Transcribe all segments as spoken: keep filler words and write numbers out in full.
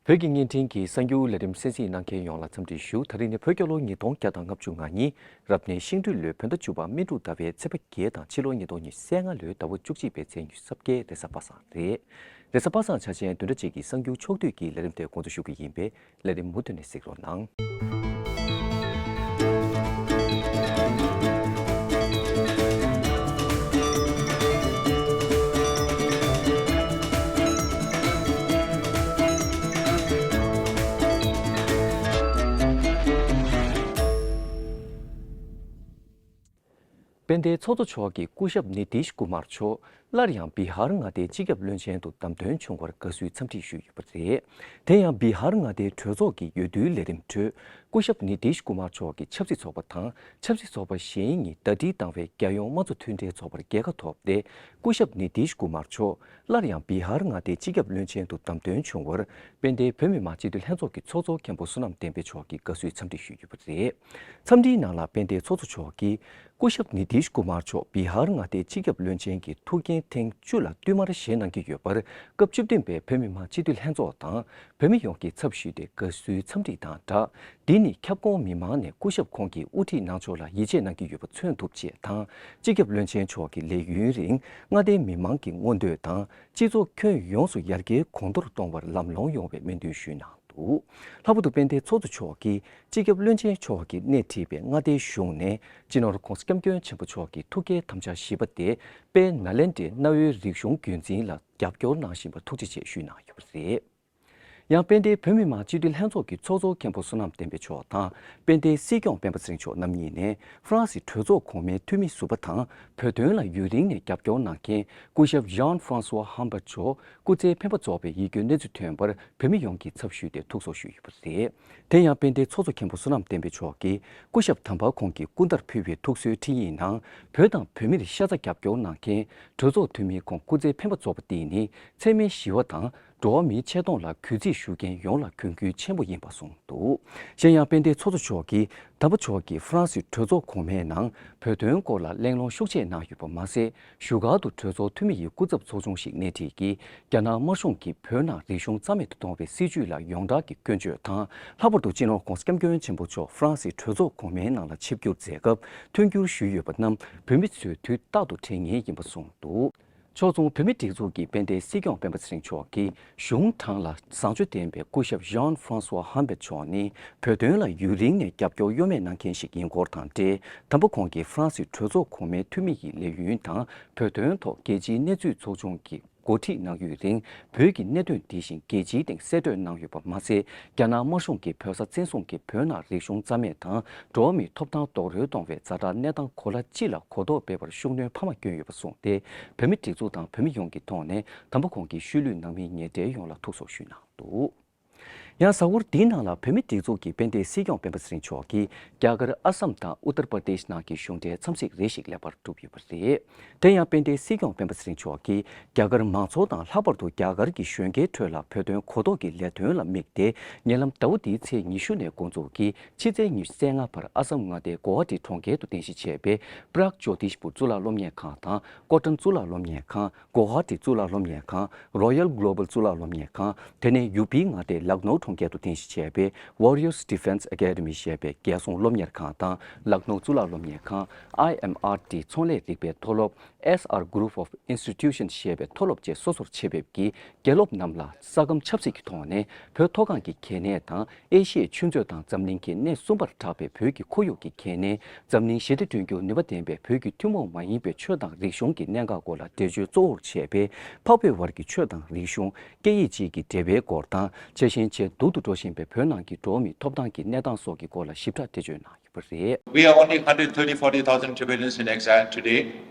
བོད་ཀྱི་བརྙན་འཕྲིན་གྱི་གསར་འགྱུར་ལས་རིམ་གསན་གཟིགས་གནང་མཁན་ཡོངས་ལ་འཚམས་འདྲི་ཞུ། ད་རིང་ནི་བོད་རྒྱལ་ལོ་ཉིས་སྟོང་བརྒྱ་དང་ལྔ་བཅུ་ང་གཉིས། རབ་གནས་ཤིང་སྦྲུལ་ལོའི་བོད་ཟླ་བཅུ་པ་སྨིན་དྲུག་ཟླ་བའི་ཚེས་པ་བརྒྱད་དང་ཕྱི་ལོ་ཉིས་སྟོང་ཉི་ཤུ་རྩ་ལྔ་ལོའི་ཟླ་བ་བཅུ་གཅིག་པའི་ཚེས་ཉི་ཤུ་རྩ་བརྒྱད་རེས་གཟའ་པ་སངས་རེད། རེས་གཟའ་པ་སངས་འཆར་ཅན་བདུན་ཕྲག་གཅིག་གི་གསར་འགྱུར་ཕྱོགས་བསྡུས་ཀྱི་ལས་རིམ་དེ་འགོ་འཛུགས་ཞུ་གི་ཡིན་པས། ལས་རིམ་མུ་མཐུད་ནས་གཟིགས་རོགས་གནང་། དཔལ་ལྡན་ཚོགས་གཙོ་མཆོག་གིས་སྐུ་ཞབས་ནི་ཏིཤ་ཀུ་མར་མཆོག་སླར་ཡང་བི་ཧར་མངའ་སྡེའི་སྤྱི་ཁྱབ་བློན་ཆེན་དུ་བདམས་ཐོན་བྱུང་བར་དགའ་བསུའི་འཚམས་འདྲི་ཞུས་ཡོད་པ་རེད། དེ་ཡང་བི་ཧར་མངའ་སྡེའི་གྲོས་ཚོགས་ཀྱི་འོས་བསྡུའི་ལས་རིམ་ཁྲོད། སྐུ་ཞབས་ནི་ཏིཤ་ཀུ་མར་མཆོག་གིས་ཆབ་སྲིད་ཚོགས་པ་དང་ཆབ་སྲིད་ཚོགས་པ་གཞན་གཉིས་ཟླ་སྒྲིལ་བཏང་བའི་རྒྱལ་ཡོངས་དམངས་གཙོ་མཐུན་སྒྲིལ་ཚོགས་པར་རྒྱལ་ཁ་ཐོབ་སྟེ། སྐུ་ཞབས་ནི་ཏིཤ་ཀུ་མར་མཆོག་སླར་ཡང་བི་ཧར་མངའ་སྡེའི་སྤྱི་ཁྱབ་བློན་ཆེན་དུ་བདམས་ཐོན་བྱུང་བར། དཔལ་ལྡན་བོད་མི་མང་སྤྱི་འཐུས་ལྷན་ཚོགས་ཀྱི་ཚོགས་གཙོ་མཁན་པོ་བསོད་ནམས་བསྟན་འཕེལ་མཆོག་གིས་དགའ་བསུའི་འཚམས་འདྲི་ཞུས་ཡོད་པ་རེད། འཚམས་འདྲིའི་ནང་ལ་དཔལ་ལྡན་ཚོགས་གཙོ་མཆོག་གིས། སྐུ་ཞབས་ནི་ཏིཤ་ཀུ་མར་མཆོག་བི་ཧར་མངའ་སྡེའི་སྤྱི་ཁྱབ་བློན་ཆེན་གྱི་ཐུགས་འགན་ཐེངས་བཅུ་ལ་བསྟུད་མར་བཞེས་གནང་གི་ཡོད་པར། སྐབས་བཅུ་བདུན་པའི་བོད་མི་མང་སྤྱི་འཐུས་ལྷན་ཚོགས་དང་། བོད་མི་ཡོངས་ཀྱི་ཚབ་ཞུས་ཏེ་དགའ་བསུའི་འཚམས་འདྲི་དང་སྦྲགས། འདི་ནི་ཁྱབ་ཁོངས་མི་མང་ནས་སྐུ་ཞབས་ཁོང་གིས་དབུ་ཁྲིད་གནང་ཕྱོགས་ལ་ཡིད་ཆེས་གནང་གི་ཡོད་པ་མཚོན་ཐུབ་ཅེས་དང་། སྤྱི་ཁྱབ་བློན་ཆེན་མཆོག་གིས་ལས་ཡུན་རིང་མངའ་སྡེའི་མི་མང་གི་མངོན་འདོད་དང་། སྤྱི་ཚོགས་ཁྱོན་ཡོངས་སུ་ཡར་རྒྱས་གོང་མཐོར་གཏོང་བར་ལམ་ལྷོང་ཡོང་བའི་སྨོན་འདུན་ཞུས་གནང་འདུག། ལྷག་པར་དུ་དཔལ་ལྡན་ཚོགས་གཙོ་མཆོག་གིས་སྤྱི་ཁྱབ་བློན་ཆེན་མཆོག་གིས་སྣེ་ཁྲིད་པའི་མངའ་སྡེའི་གཞུང་ནས་སྤྱི་ནོར་༧གོང་ས་༧སྐྱབས་མགོན་ཆེན་པོ་མཆོག་གི་ཐུགས་བསྐྱེད་དམ་བཅའ་བཞི་པ་དེ་དཔལ་ནཱ་ལེནྡྲའི་གནའ་བོའི་རིག་གཞུང་རྒྱུན་འཛིན་ལ་རྒྱབ་སྐྱོར་གནང་བཞིན་པར་ཐུགས་རྗེ་ཆེ་ཞུས་གནང་ཡོད་པ་རེད། ཡང་དཔལ་ལྡན་བོད་མི་མང་སྤྱི་འཐུས་ལྷན་ཚོགས་ཀྱི་ཚོགས་གཙོ་མཁན་པོ་བསོད་ནམས་བསྟན་འཕེལ་མཆོག་དང་དཔལ་ལྡན་སྲིད་སྐྱོང་སྤེན་པ་ཚེ་རིང་མཆོག་རྣམ་གཉིས་ནས་ཧྥ་རན་སིའི་གྲོས་ཚོགས་གོང་མའི་འཐུས་མི་ཟུར་པ་དང་བོད་དོན་ལ་ཡུན་རིང་ནས་རྒྱབ་སྐྱོར་གནང་མཁན་སྐུ་ཞབས་ཇཱན་ཧྥ་རན་སུ་ཝ་ཧམ་པ་མཆོག་སྐུ་ཚེ་འཕེན་པ་རྫོགས་པའི་ཡིད་སྐྱོའི་གནས་ཚུལ་ཐོན་པར་བོད་མི་ཡོངས་ཀྱི་ཚབ་ཞུས་ཏེ་ཐུགས་གསོ་ཞུས་ཡོད་པ་རེད། དེ་ཡང་དཔལ་ལྡན་ཚོགས་གཙོ་མཁན་པོ་བསོད་ནམས་བསྟན་འཕེལ་མཆོག་གིས་སྐུ་ཞབས་དམ་པ་ཁོང་གི་སྐུ་ཟླར་ཕུལ་བའི་ཐུགས་གསོའི་འཕྲིན་ཡིག་ནང་བོད་དང་བོད་མིར་ཤ་ཚ་རྒྱབ་སྐྱོར་གནང་མཁན་གྲོས་ཚོགས་འཐུས་མི་ཁོང་སྐུ་ཚེ་འཕེན་པ་རྫོགས་པ་དེ་ནི་འཚེ་མེད་ཞི་བ་དང་། འགྲོ་བ་མིའི་ཆེ་མཐོང་ལ་གུས་བརྩི་ཞུ་མཁན་ཡོངས་ལ་གུས་བཀུར་ཆེན་པོ་ཡིན་པ་གསུངས་འདུག། གཞན་ཡང་དཔལ་ལྡན་ཚོགས་གཙོ་མཆོག་གིས་དམ་པ་མཆོག་གིས་ཧྥ་རན་སིའི་གྲོས་ཚོགས་གོང་མའི་ནང་བོད་དོན་སྐོར་ལ་གླེང་སློང་ཤུགས་ཆེ་གནང་ཡོད་པ་མ་ཟད། བཞུགས་སྒར་དུ་གྲོས་ཚོགས་འཐུས་མི་ཡི་སྐུ་ཚབ་ཚོགས་ཆུང་ཞིག་སྣེ་ཁྲིད་ཀྱིས་རྒྱ་ནག་དམར་གཞུང་གིས་བོད་ནང་རིག་གཞུང་རྩ་མེད་དུ་གཏོང་བའི་སྲིད་བྱུས་ལ་ཡོངས་གྲགས་ཀྱི་སྐྱོན་བརྗོད་དང་། ལྷག་པར་དུ་སྤྱི་ནོར་༧གོང་ས་༧སྐྱབས་མགོན་ཆེན་པོ་མཆོག་ཧྥ་རན་སིའི་གྲོས་ཚོགས་གོང་མའི་ནང་ལ་ཆིབས་བསྒྱུར་མཛད་སྐབས་མཐུན་འགྱུར་ཞུས་ཡོད་པ་རྣམས་བོད་མི་ཚོས་དུས་རྟག་ཏུ་དྲན་ངེས་ཡིན་པ་གསུངས་འདུག། ཕྱོགས་མཚུངས་བོད་མིའི་སྒྲིག་འཛུགས་ཀྱི་དཔལ་ལྡན་སྲིད་སྐྱོང་སྤེན་པ་ཚེ་རིང་མཆོག་གིས་གཞུང་དྲང་ལ་བཟང་སྤྱོད་ལྡན་པའི་སྐུ་ཞབས་ཇཱན་ཧྥ་རན་སུ་ཝ་ཧམ་པེ་མཆོག་ནི་བོད་དོན་ལ་ཡུན་རིང་ནས་རྒྱབ་སྐྱོར་གཡོ་མེད་གནང་མཁན་ཞིག་ཡིན་སྐོར་དང་འབྲེལ། དམ་པ་ཁོང་གིས་ཧྥ་རན་སིའི་གྲོས་ཚོགས་གོང་མའི་འཐུས་མི་ཡི་ལས་ཡུན་དང་བོད་དོན་ཐོག་རྒྱལ་སྤྱིའི་གནས་ཚུལ་ཚོགས་ཆུང་གི་འགོ་ཁྲིད་གནང་ཡུན་རིང་བོད་ཀྱི་གནད་དོན་འདི་བཞིན་རྒྱལ་སྤྱིའི་སྟེང་གསལ་བསྒྲགས་གནང་ཡོད་པ་མ་ཟད། རྒྱ་ནག་དམར་གཞུང་གིས་བོད་ས་བཙན་བཟུང་གིས་བོད་ནང་རིག་གཞུང་རྩ་མེད་དང་འགྲོ་བ་མིའི་ཐོབ་ཐང་རྡོག་རོལ་གཏོང་བའི་ཛ་དྲག་གནས་སྟངས་གོ་ལ་སྤྱི་ལ་གོ་རྟོགས་སྤེལ་བར་ཤུགས་སྣོན་འཕར་མ་བསྐྱོན་ཡོད་པ་གསུངས་ཏེ། བོད་མིའི་སྒྲིག་འཛུགས་དང་བོད་མི་ཡོངས་ཀྱི་ཐོག་ནས་དམ་པ་ཁོང་གི་ཤུལ་ལུས་ནང་མི་ཉེ་འབྲེལ་ཡོངས་ལ་ཐུགས་གསོ་ཞུས་གནང་འདུག། ཡང་གཟའ་འཁོར་འདིའི་ནང་ལ་བོད་མིའི་སྒྲིག་འཛུགས་ཀྱི་དཔལ་ལྡན་སྲིད་སྐྱོང་སྤེན་པ་ཚེ་རིང་མཆོག་གིས་རྒྱ་གར་ཨ་སམ་དང་ཨུ་ཏར་པར་དེཤ་ནང་གི་གཞུང་འབྲེལ་འཚམས་གཟིགས་རེ་ཞིག་ལེགས་པར་གྲུབ་ཡོད་པ་རེད། དེ་ཡང་དཔལ་ལྡན་སྲིད་སྐྱོང་སྤེན་པ་ཚེ་རིང་མཆོག་གིས་རྒྱ་གར་མང་ཚོགས་དང་ལྷག་པར་དུ་རྒྱ་གར་གྱི་གཞོན་སྐྱེས་ཁྲོད་ལ་བོད་དོན་གོ་རྟོགས་ཀྱི་ལས་དོན་ལ་དམིགས་ཏེ། ཉེ་ལམ་ཟླ་བ་འདིའི་ཚེས་ཉི་ཤུ་ནས་འགོ་འཛུགས་ཀྱིས་ཕྱི་ཚེས་ཉི་ཤུ་རྩ་ལྔ་བར་ཨ་སམ་མངའ་སྡེའི་གོ་ཧ་ཊི་གྲོང་ཁྱེར་དུ་རྟེན་གཞི་བྱས་པའི་པྲག་ཇོ་ཏིཤ་པུར་གཙུག་ལག་སློབ་གཉེར་ཁང་དང་ཀོ་ཊན་གཙུག་ལག་སློབ་གཉེར་ཁང་། གོ་ཧ་ཊི་གཙུག་ལག་སློབ་གཉེར་ཁང་། རོ་ཡལ་གྷི་ལོ་བལ་གཙུག་ལག་སློབ་གཉེར་ཁང་། དེ་ནས་ཡུ་པིའི་མངའ་སྡེ་ལག་ནོ་གྲོང་ཁྱེར་དུ་རྟེན་གཞི་བྱས་པའི་Warriors Defence Academy ཞེས་པའི་རྒྱལ་སྲུང་སློབ་གཉེར་ཁང་དང་། ལག་ནོ་གཙུག་ལག་སློབ་གཉེར་ཁང་། ཨའི་ཨེམ་ཨར་ཊི་ཚོང་ལས་རིག་པའི་མཐོ་སློབ། S R Group of Institutions ཞེས་པའི་མཐོ་སློབ་བཅས་སོ་སོར་ཕྱེ་ཕེབས་ཀྱིས། དགེ་སློབ་རྣམས་ལ་ས་ཁམས་ཆབ་སྲིད་ཀྱི་ཐོག་ནས་བོད་མཐོ་སྒང་གི་གལ་གནད་དང་། ཨེ་ཤི་ཡའི་ཆུ་མཛོད་དང་འཛམ་གླིང་གི་གནས་གསུམ་པར་གྲགས་པའི་བོད་ཀྱི་ཁོར་ཡུག་གི་གལ་གནད། འཛམ་གླིང་ཞི་བདེ་བསྐྲུན་རྒྱུར་ནུས་པ་ལྡན་པའི་བོད་ཀྱི་ཐུན་མོང་མ་ཡིན་པའི་ཆོས་དང་རིག་གཞུང་གི་གནད་འགག་སྐོར་ལ་འགྲེལ་བརྗོད་གཙོ་བོར་བྱས་པའི། འཕགས་བོད་དབར་གྱི་ཆོས་དང་རིག་གཞུང་། སྐད་ཡིག་བཅས་ཀྱི་འབྲེལ་བའི་སྐོར་དང་། ཆེ་ཞིང་ཇེ་སྡུག་ཏུ་འགྲོ་བཞིན་པའི་བོད་ནང་གི་འགྲོ་བ་མིའི་ཐོབ་ཐང་གི་གནས་སྟངས་སོགས་ཀྱི་སྐོར་ལ་ཞིབ་ཕྲ་འགྲེལ་བརྗོད་གནང་ཡོད་པ་རེད། We are only hundred thirty, forty thousand Tibetans in exile today.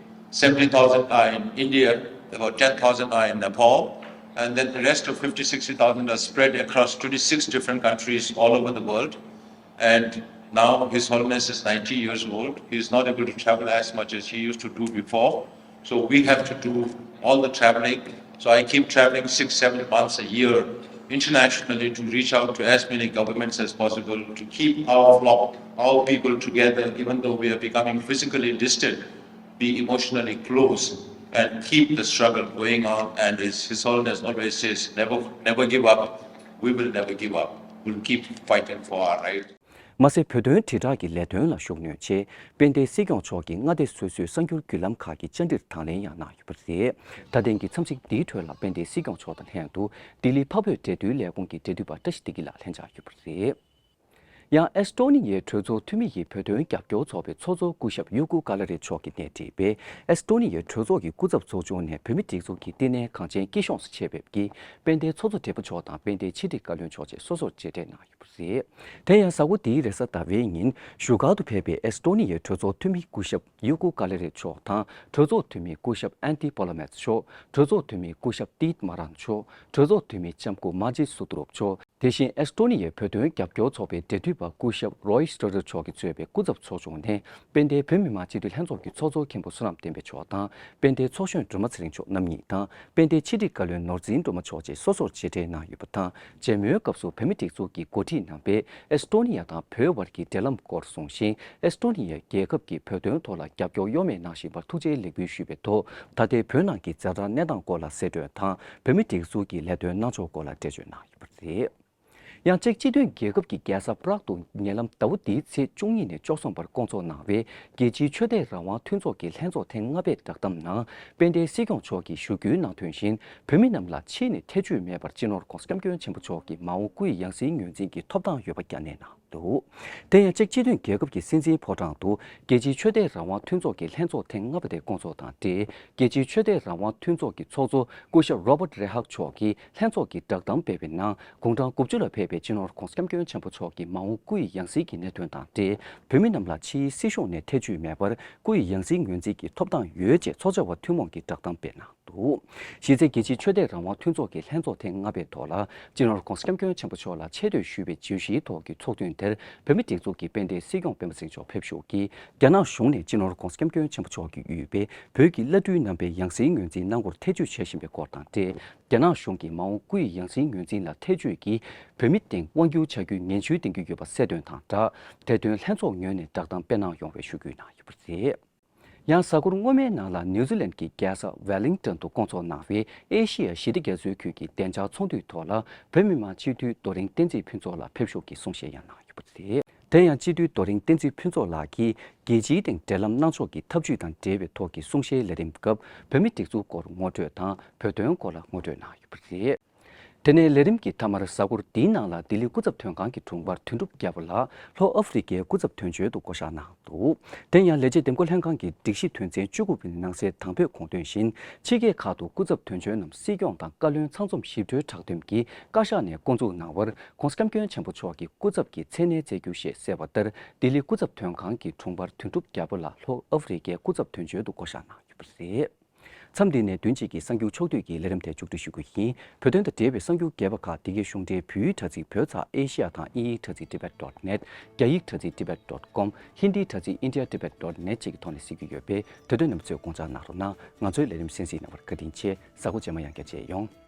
Seventy thousand are in India, about ten thousand are in Nepal, and then the rest of fifty, sixty thousand are spread across twenty-six different countries all over the world. And now His Holiness is ninety years old. He is not able to travel as much as he used to do before. So we have to do all the traveling. So I keep traveling six, seven months a year internationally to reach out to as many governments as possible to keep our flock, our people together, even though we are becoming physically distant, be emotionally close and keep the struggle going on. And His, His Holiness always says, never, never give up. We will never give up. We'll keep fighting for our rights. མ་ཟད། བོད་དོན་དྲིལ་བསྒྲགས་ཀྱི་ལས་དོན་ལ་ཤུགས་སྣོན་ཆེད། དཔལ་ལྡན་སྲིད་སྐྱོང་མཆོག་གིས་མངའ་སྡེ་སོ་སོའི་གསར་འགྱུར་བརྒྱུད་ལམ་ཁག་གི་བཅར་འདྲིར་དང་ལེན་ཡང་གནང་ཡོད་པ་རེད། ད་ཐེངས་ཀྱི་འཚམས་གཟིགས་འདིའི་ཁྲོད་ལ། དཔལ་ལྡན་སྲིད་སྐྱོང་མཆོག་དང་ལྷན་དུ་ལྡི་ལི་འཕགས་བོད་འབྲེལ་མཐུད་ལས་ཁུངས་ཀྱི་འབྲེལ་མཐུད་པ་བཀྲ་ཤིས་བདེ་སྐྱིད་ལགས་ལྷན་བཅར་ཡོད་པ་རེད། ཡང་ཨེས་ཏོ་ནི་ཡའི་གྲོས་ཚོགས་འཐུས་མི་ཡི་བོད་དོན་རྒྱབ་སྐྱོར་ཚོགས་པའི་ཚོགས་གཙོ་སྐུ་ཞབས་ཡུ་ཀུ་ཀ་ལ་རི་མཆོག་གིས་གནས་འདྲི་བའི་ཨེས་ཏོ་ནི་ཡའི་གྲོས་ཚོགས་ཀྱི་སྐུ་ཚབ་ཚོགས་ཆུང་ནས་བོད་མིའི་སྒྲིག་འཛུགས་ཀྱི་བསྟི་གནས་གངས་ཅན་སྐྱིད་གཤོངས་སུ་ཆེད་ཕེབས་ཀྱིས་དཔལ་ལྡན་ཚོགས་གཙོ་སྦྲེལ་པོ་མཆོག་དང་དཔལ་ལྡན་ཕྱི་དྲིལ་བཀའ་བློན་མཆོག་བཅས་སོ་སོར་མཇལ་འཕྲད་གནང་ཡོད་པ་རེད། དེ་ཡང་གཟའ་འཁོར་འདིའི་རེས་གཟའ་ཟླ་བའི་ཉིན་བཞུགས་སྒར་དུ་ཕེབས་པའི་ཨེས་ཏོ་ནི་ཡའི་གྲོས་ཚོགས་འཐུས་མི་སྐུ་ཞབས་ཡུ་ཀུ་ཀ་ལ་རི་མཆོག་དང་གྲོས་ཚོགས་འཐུས་མི་སྐུ་ཞབས་ཨན་ཏི་པོ་ལ་མེ་ཚ་མཆོག་གྲོས་ཚོགས་འཐུས་མི་སྐུ་ཞབས་ཏིད་མ་རན་མཆོག་གྲོས་ཚོགས་འཐུས་མི་ལྕམ་སྐུ་མ་ཇི་སུ་ཏུ་རོབ་མཆོག་དེ་བཞིན་ཨེས་ཏོ་ནི་ཡའི་བོད་དོན་རྒྱབ་སྐྱོར་ཚོགས་པའི་འབྲེལ་མཐུད་པ་སྐུ་ཞབས་རོའི་སི་ཏྲ་ཏར་མཆོག་གིས་གཙོས་པའི་སྐུ་ཚབ་ཚོགས་ཆུང་ནས་དཔལ་ལྡན་བོད་མི་མང་སྤྱི་འཐུས་ལྷན་ཚོགས་ཀྱི་ཚོགས་གཙོ་མཁན་པོ་བསོད་ནམས་བསྟན་འཕེལ་མཆོག་དང་དཔལ་ལྡན་ཚོགས་གཞོན་སྒྲོལ་མ་ཚེ་རིང་མཆོག་རྣམ་གཉིས་དང་དཔལ་ལྡན་ཕྱི་དྲིལ་བཀའ་བློན་ནོར་འཛིན་སྒྲོལ་མ་མཆོག་བཅས་སོ་སོར་མཇལ་འཕྲད་གནང་ཡོད་པ་དང་། མཇལ་མོལ་སྐབས་སུ་བོད་མིའི་སྒྲིག་འཛུགས་ཀྱི་འགོ་ཁྲིད་རྣམ་པས་ཨེས་ཏོ་ནི་ཡ་དང་བོད་བར་གྱི་འབྲེལ་ལམ་སྐོར་གསུངས་ཤིང་། ཨེས་ཏོ་ནི་ཡ་རྒྱལ་ཁབ་ཀྱིས་བོད་དོན་ཐོག་ལ་རྒྱབ་སྐྱོར་གཡོ་མེད་གནང་བཞིན་པར་ཐུགས་རྗེ་ལེགས་འབུལ་ཞུས་པའི་ཐོག་ད་ལྟའི་བོད་ནང་གི་ཛ་དྲག་གནས་སྟངས་སྐོར་ལ་གསལ་སྟོན་དང་། བོད་མིའི་སྒྲིག་འཛུགས་ཀྱི་ལས་དོན་གནང་ཕྱོགས་སྐོར་ལ་འགྲེལ་བརྗོད་གནང་ཡོད་པ་རེད། ཡང་ཅེཀ་སྤྱི་མཐུན་རྒྱལ་ཁབ་ཀྱི་རྒྱལ་ས་པ་རག་ཏུ་ཉེ་ལམ་ཟླ་བ་འདིའི་ཚེས་བཅུ་གཉིས་ནས་བཅུ་གསུམ་བར་བསྐོང་ཚོགས་གནང་བའི་རྒྱལ་སྤྱིའི་ཆོས་དད་རང་དབང་མཐུན་ཚོགས་ཀྱི་ལྷན་ཚོགས་ཐེངས་ལྔ་པའི་བསྒྲགས་གཏམ་ནང་། དཔལ་ལྡན་སྲིད་སྐྱོང་མཆོག་གིས་ཞུ་སྐུལ་གནང་དོན་བཞིན། བོད་མི་རྣམས་ལ་ཕྱིས་ནས་ཐེ་ཇུས་མེད་པར་སྤྱི་ནོར་༧གོང་ས་༧སྐྱབས་མགོན་ཆེན་པོ་མཆོག་གི་མ་འོངས་སྐུ་ཡི་ཡང་སྲིད་ངོས་འཛིན་གྱི་ཐོབ་ཐང་ཡོད་པ་བསྐྱར་ནན་གནང་འདུག། དེ་ཡང་ཅེཀ་སྤྱི་མཐུན་རྒྱལ་ཁབ་ཀྱི་སྲིད་འཛིན་ཕོ་བྲང་དུ་རྒྱལ་སྤྱིའི་ཆོས་དད་རང་དབང་མཐུན་ཚོགས་ཀྱི་ལྷན་ཚོགས་ཐེངས་ལྔ་པ་དེ་བསྐོང་ཚོགས་དང་འབྲེལ། རྒྱལ་སྤྱིའི་ཆོས་དད་རང་དབང་མཐུན་ཚོགས་ཀྱི་ཚོགས་གཙོ་སྐུ་ཞབས་Robert Reinhart་མཆོག་གིས་ལྷན་ཚོགས་ཀྱི་བསྒྲགས་གཏམ་སྤེལ་བའི་ནང་། དགུང་གྲངས་དགུ་བཅུ་ལ་ཕེབས་པའི་སྤྱི་ནོར་༧གོང་ས་༧སྐྱབས་མགོན་ཆེན་པོ་མཆོག་གི་མ་འོངས་སྐུ་ཡི་ཡང་སྲིད་ཀྱི་གནད་དོན་དང་འབྲེལ། བོད་མི་རྣམས་ལ་ཕྱིའི་སྲིད་གཞུང་ནས་ཐེ་ཇུས་མེད་པར་སྐུ་ཡི་ཡང་སྲིད་ངོས་འཛིན་གྱི་ཐོབ་ཐང་ཡོད་ཅེས་ཚོགས་བཅར་བ་ཐུན་མོང་གིས་བསྒྲགས་གཏམ་སྤེལ་གནང་འདུག། གཞི་རྩའི་རྒྱལ་སྤྱིའི་ཆོས་དད་རང་དབང་མཐུན་ཚོགས་ཀྱི་ལྷན་ཚོགས་ཐེངས་ལྔ་པའི་ཐོག་ལ། སྤྱི་ནོར་༧གོང་ས་༧སྐྱབས་མགོན་ཆེན་པོ་མཆོག་ལ་ཆེ་བསྟོད་ཞུ་བའི་བརྗོད་གཞིའི་ཐོག་གི་ཚོགས་ཐུན་དེར་བོད་མིའི་སྒྲིག་འཛུགས་ཀྱི་དཔལ་ལྡན་སྲིད་སྐྱོང་སྤེན་པ་ཚེ་རིང་མཆོག་ཕེབས་ཞུགས་ཀྱིས། རྒྱ་ནག་གཞུང་ནས་སྤྱི་ནོར་༧གོང་ས་༧སྐྱབས་མགོན་ཆེན་པོ་མཆོག་གིས་དབུས་པའི་བོད་ཀྱི་བླ་སྤྲུལ་རྣམ་པའི་ཡང་སྲིད་ངོས་འཛིན་གནང་སྒོར་ཐེ་ཇུས་བྱེད་བཞིན་པའི་སྐོར་དང་འབྲེལ། རྒྱ་ནག་གཞུང་གིས་མ་འོངས་སྐུ་ཡི་ཡང་སྲིད་ངོས་འཛིན་ལ་ཐེ་ཇུས་ཀྱིས་བོད་མི་སྟེང་དབང་སྒྱུར་བྱ་རྒྱུའི་ངན་ཇུས་འདོན་གྱི་ཡོད་པ་གསལ་སྟོན་དང་སྦྲགས། དེ་དོན་ལྷན་ཚོགས་ངོས་ནས་བསྒྲགས་གཏམ་སྤེལ་གནང་ཡོང་བའི་ཞུ་སྐུལ་གནང་ཡོད་པ་རེད། ཡང་གཟའ་འཁོར་སྔོན་མའི་ནང་ལ་ནིའུ་ཛི་ལན་གྱི་རྒྱལ་ས་ཝེ་ལིང་ཏོན་དུ་བསྐོང་ཚོགས་གནང་བའི་ཨེ་ཤི་ཡ་ཞི་བདེ་རྒྱ་མཚོའི་ཁུལ་གྱི་བདེ་འཇགས་ཚོགས་འདུའི་ཐོག་ལ། བོད་མི་མང་སྤྱི་འཐུས་རྡོ་རིང་བསྟན་འཛིན་ཕུན་ཚོགས་ལགས་ཕེབས་ཞུགས་ཀྱིས་གསུང་བཤད་ཡང་གནང་ཡོད་པ་རེད། དེ་ཡང་སྤྱི་འཐུས་རྡོ་རིང་བསྟན་འཛིན་ཕུན་ཚོགས་ལགས་ཀྱིས་རྒྱལ་སྤྱིའི་སྟེང་འབྲེལ་ལམ་གནང་ཕྱོགས་ཀྱི་ཐབས་ཇུས་དང་འབྲེལ་བའི་ཐོག་གི་གསུང་བཤད་ལས་རིམ་སྐབས། བོད་མིའི་སྒྲིག་འཛུགས་སྐོར་ངོ་སྤྲོད་དང་། བོད་དོན་སྐོར་ལ་ངོ་སྤྲོད་གནང་ཡོད་པ་རེད། དེ་ནས་ལས་རིམ་གྱི་མཐའ་མར་གཟའ་འཁོར་འདིའི་ནང་ལ་ལྡི་ལི་སྐུ་ཚབ་དོན་ཁང་གི་དྲུང་འཕར་དོན་གྲུབ་རྒྱལ་པོ་ལགས་ལྷོ་ཨ་ཧྥེ་རི་ཀའི་སྐུ་ཚབ་དོན་གཅོད་དུ་བསྐོ་གཞག་གནང་འདུག། དེ་ཡང་ལས་བྱེད་འདེམས་བསྐོ་ལྷན་ཁང་གི་སྒྲིག་གཞི་དོན་ཚན་བཅུ་དགུ་པའི་ནང་གསལ་དང་ཕུད་དགོངས་དོན་བཞིན། ཕྱི་རྒྱལ་ཁག་ཏུ་སྐུ་ཚབ་དོན་གཅོད་རྣམས་སྲིད་སྐྱོང་དང་བཀའ་བློན་ཚང་འཛོམས་ཞིབ་ཕྲའི་བསྒྲགས་གཏམ་གྱི་བཀའ་ཤག་ནས་བསྐོ་འཛུགས་གནང་བར། ༸གོང་ས་༸སྐྱབས་མགོན་ཆེན་པོ་མཆོག་གི་སྐུ་ཚབ་ཀྱིས་མཚན་གནས་བསྩལ་རྒྱུ་ཞེས་གསལ་བ་ལྟར། ལྡི་ལི་སྐུ་ཚབ་དོན་ཁང་གི་དྲུང་འཕར་དོན་གྲུབ་རྒྱལ་པོ་ལགས་ལྷོ་ཨ་ཧྥེ་རི་ཀའི་སྐུ་ཚབ་དོན་གཅོད་དུ་བསྐོ་གཞག་གནང་ཡོད་པ་རེད། མཚམས་འདི་ནས་བདུན་གཅིག་གི་གསར་འགྱུར་ཕྱོགས་བསྡུས་ཀྱི་ལས་རིམ་དེ་མཇུག་སྒྲིལ་ཞུ་རྒྱུ་ཡིན། བོད་དོན་དང་འབྲེལ་བའི་གསར་འགྱུར་རྒྱས་པ་ཁག་འདི་གའི་གཞུང་འབྲེལ་བོད་ཡིག་དྲ་ཚིགས་བོད་ཚགས་ཨེ་ཤི་ཡ་དང་དབྱིན་ཡིག་དྲ་ཚིགས་tibet dot net། རྒྱ་ཡིག་དྲ་ཚིགས་tibet dot com། ཧིན་དིའི་དྲ་ཚིགས་india tibet dot net་བཅས་ཀྱི་ཐོག་ནས་གཟིགས་རྒྱུ་ཡོད་པས། དེ་དོན་རྣམ་པ་ཚོས་དགོངས་འཇགས་གནང་རོགས་གནང་། ང་ཚོའི་ལས་རིམ་གསན་གཟིགས་གནང་བར་བཀའ་དྲིན་ཆེ། གཟའ་འཁོར་རྗེས་མ་ཡང་བསྐྱར་མཇལ་ཡོང་།